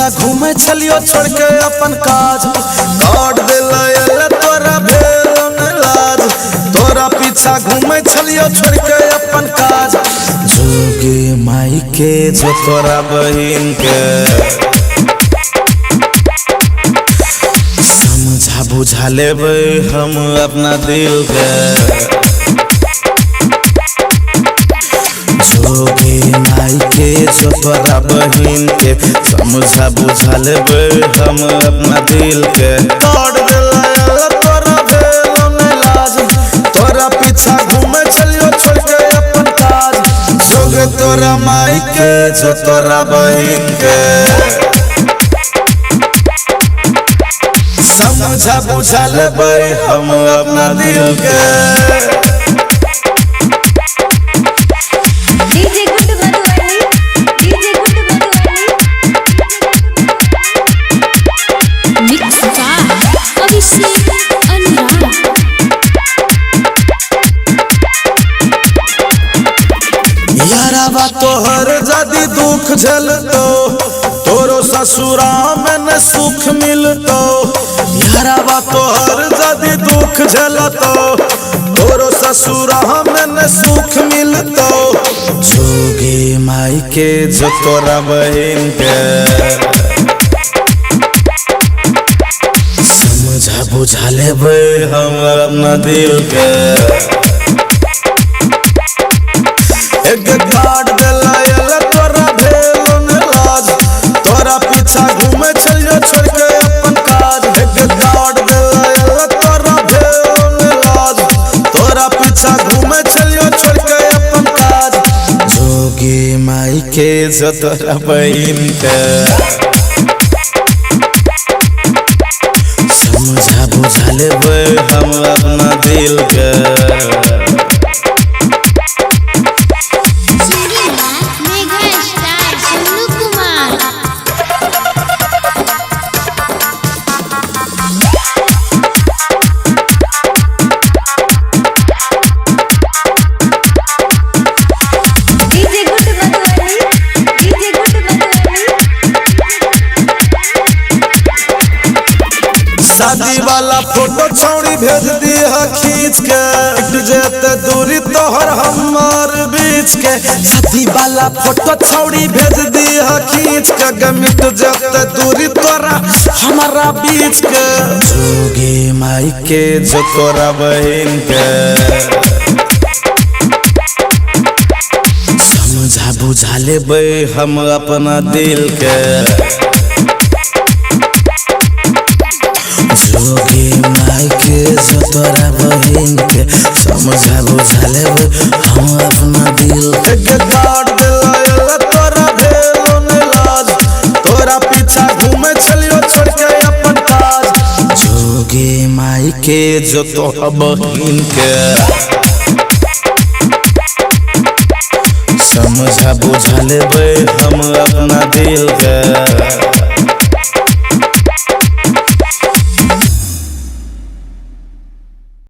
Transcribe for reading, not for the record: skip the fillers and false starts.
पीछा घूमे छलियो छोड़ के अपन काज। काट दिल तोरा भेल न लाज, तोरा पीछा घूमे छलियो छोड़ के अपन काज। जोगे माई के जो तोरा बहिन के, समझा बुझा लेबै हम अपना दिल के। जोगे माई के जो तोरा बहिन के, समझा बुझा लेबै हम अपना दिल के। काट दिल तोरा भेल न लाज, तोरा पीछा घूमे छलियो छोड़ के अपन काज। जोगे तोरा माई के जो तोरा बहिन के, समझा बुझा लेबै हम अपना दिल के। DJ good Madhubani, DJ good Madhubani. Mix by Abhishek Anurag. याराबा तोहर जदी दुख झेलतो, तोरो ससुरा में न सुख मिलतो। याराबा तोहर जदी दुख झेलतो, तोरो ससुरा में न सुख मिलतो। जोगे माई के जो तोरा बहिन के, समझा बुझा लेबै हम अपना दिल के। एक काट दिल तोरा भेल न लाज, तोरा पीछा घूमे छलियो छोड़ के अपन काज। एक काट दिल तोरा भेल न लाज, तोरा पीछा घूमे छलियो छोड़ के अपन काज। जोगे माई के जो तोरा बहिन के, समझा बुझा लेबै हम अपना दिल के। Singing by mega star Sonu Kumar. DJ good Madhubani, DJ good Madhubani. शादी वाला फोटो छौड़ी भेज दी है खींच के, जेते दूरी तोहर हमार बीच के। शादी वाला फोटो छौड़ी भेज दी है खींच के, गमित जेते दूरी तोरा हमारा बीच के। जोगे माई के जो तोरा बहिन के, समझा बुझा लेबै हम अपना दिल के। जोगे माई के जो तोरा बहिन के, समझा बुझा लेबै हम अपना दिल के। काट दिल तोरा भेल न लाज, तोरा पीछा घूमे छलियो छोड़ के अपन काज। जोगे माई के जो तोरा बहिन के, समझा बुझा लेबै हम अपना दिल के।